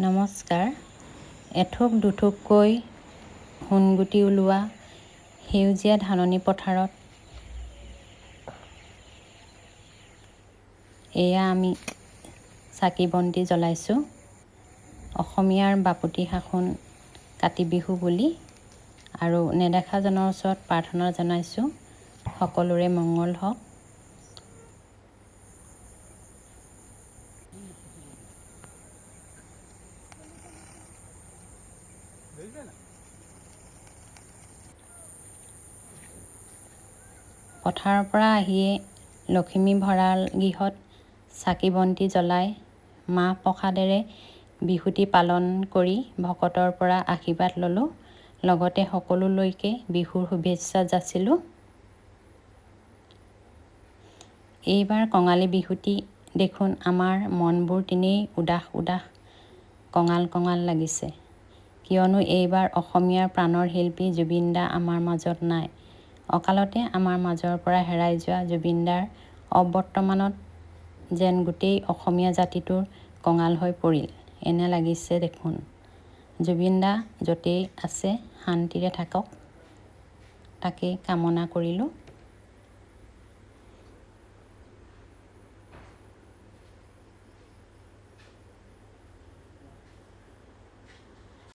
নমস্কাৰ। এথোক দুথোককৈ সোণগুটি ওলোৱা সেউজীয়া ধাননি পথাৰত এয়া আমি চাকি বন্তি জ্বলাইছোঁ, অসমীয়াৰ বাপতি সাহোন কাতি বিহু বুলি। আৰু নেদেখাজনৰ ওচৰত প্ৰাৰ্থনা জনাইছোঁ, সকলোৰে মংগল হওক। পথাৰৰ পৰা আহিয়ে লখিমী ভঁৰাল গৃহত চাকি বন্তি জ্বলাই মাহ প্ৰসাদেৰে বিহুটি পালন কৰি ভকতৰ পৰা আশীৰ্বাদ ল'লোঁ, লগতে সকলোলৈকে বিহুৰ শুভেচ্ছা যাচিলোঁ। এইবাৰ কঙালী বিহুটি দেখোন আমাৰ মনবোৰ তেনেই উদাস উদাস, কঙাল কঙাল লাগিছে। কিয়নো এইবাৰ অসমীয়াৰ প্ৰাণৰ শিল্পী জুবিন দা আমাৰ মাজত নাই। অকালতে আমাৰ মাজৰ পৰা হেৰাই যোৱা জুবিন দাৰ অবৰ্তমানত যেন গোটেই অসমীয়া জাতিটোৰ কঙাল হৈ পৰিল, এনে লাগিছে দেখোন। জুবিন দা য'তেই আছে শান্তিৰে থাকক, তাকেই কামনা কৰিলোঁ।